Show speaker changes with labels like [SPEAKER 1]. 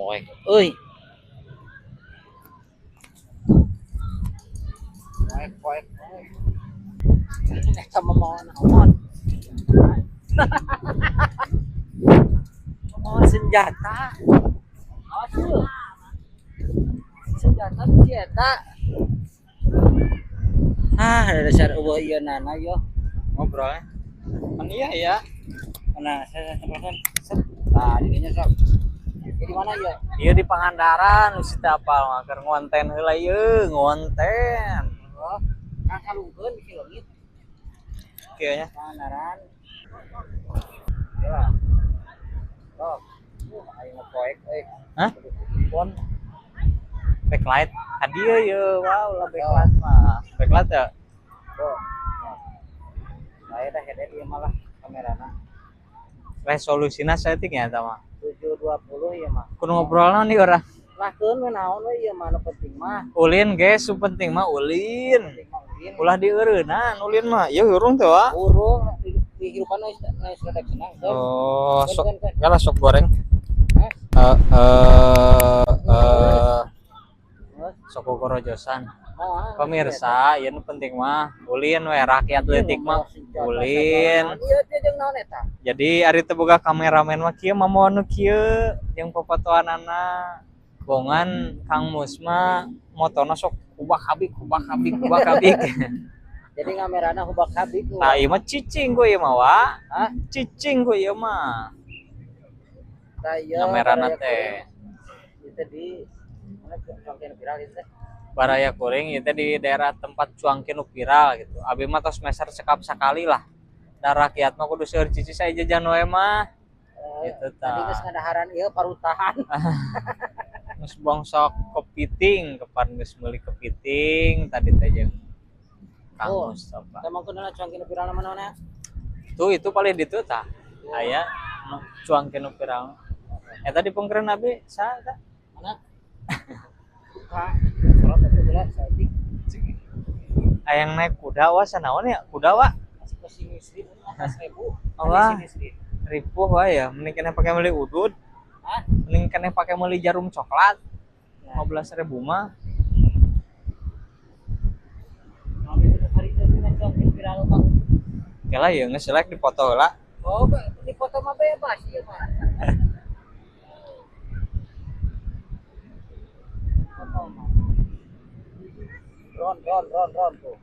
[SPEAKER 1] Poek euy. Poek poek poek. Eta mah mawa naon? Mawa senjata. Awas lu. Senjata si eta. Ah, dasar eueuh ieu nana yo.
[SPEAKER 2] Ngobrol ya. Kan iya ya.
[SPEAKER 1] Mana saya semprotan. Nah, didinya sok. Di mana ya?
[SPEAKER 2] Iya di Pangandaran, si teu apal mah keur ngonten heula ieu, ngonten.
[SPEAKER 1] Oh, kang kalungkeun di leungit.
[SPEAKER 2] Kieu nya.
[SPEAKER 1] Pangandaran. Ya. Sok. Aing poek euy.
[SPEAKER 2] Hah?
[SPEAKER 1] Pon
[SPEAKER 2] Backlight. Ka dieu ye, wow lah backlight mah. Backlight ya?
[SPEAKER 1] tuh. Saya dah head ieu malah kamerana.
[SPEAKER 2] Resolusina saeutik nya eta mah.
[SPEAKER 1] 720 ieu mah.
[SPEAKER 2] Kudu ngobrolna nih urang.
[SPEAKER 1] Lah keun we naon we ieu mah nu penting mah.
[SPEAKER 2] Ulin guys, nu penting mah ulin.
[SPEAKER 1] Penting mah ulin.
[SPEAKER 2] Ulah dieureunnan ulin mah. Ieu hurung teh wa.
[SPEAKER 1] Urung di kehidupan geus geus rada senang.
[SPEAKER 2] Oh, sok kalah sok goreng.
[SPEAKER 1] Hah?
[SPEAKER 2] Sok gorojosan.
[SPEAKER 1] Moal.
[SPEAKER 2] Pemirsa, ieu nu penting mah ulin we rakyat leutik mah ulin.
[SPEAKER 1] Ieu teh jeung naon eta?
[SPEAKER 2] Jadi ari teu boga kameramen mah kieu mamoan nu kieu jeung popotoanana. Bongan Kang Mus mah motona sok hubak-habik hubak-habik hubak-habik.
[SPEAKER 1] Jadi ngamerana hubak-habik.
[SPEAKER 2] Tah ieu mah cicing ku ieu mah wa.
[SPEAKER 1] Hah?
[SPEAKER 2] Cicing ku ieu mah.
[SPEAKER 1] Tah ieu
[SPEAKER 2] Ngamerana teh.
[SPEAKER 1] Ieu teh di mana cuangkeun viral ieu teh?
[SPEAKER 2] Baraya kuring ieu teh di daerah tempat cuangkeun nu viral gitu. Abi mah tos meser cekap sakali lah. Da rakyat mah kudu seueur cici saya jajan we mah. Gitu
[SPEAKER 1] Tadi geus
[SPEAKER 2] tah.
[SPEAKER 1] ngadaharan ieu parutahan.
[SPEAKER 2] Geus bangsa kepiting, kepan geus meuli kepiting tadi teh jeung Kang
[SPEAKER 1] Oh.
[SPEAKER 2] Mustafa.
[SPEAKER 1] Teh mangkeun cuangkeun viral mana-mana?
[SPEAKER 2] Tuh itu paling ditu tah. Aya nu cuangkeun nu viral. Eta di pengkereun abi saha eta?
[SPEAKER 1] Mana? Buka. Sorot atuh geura saeutik.
[SPEAKER 2] Hayang naik kuda wa sanaon ya? Kuda wa.
[SPEAKER 1] Masih ke sini sri 15.000.
[SPEAKER 2] Allah.
[SPEAKER 1] Sini sri.
[SPEAKER 2] Ripuh wa ya, mending keneh pake meuli udud.
[SPEAKER 1] Hah?
[SPEAKER 2] Mending keneh pake meuli jarum coklat. 15.000 mah. Oke lah ya, geus like dipoto heula.
[SPEAKER 1] Oh, dipoto mah bebas ieu mah. Foto mah. Ron ron ron ron tuh.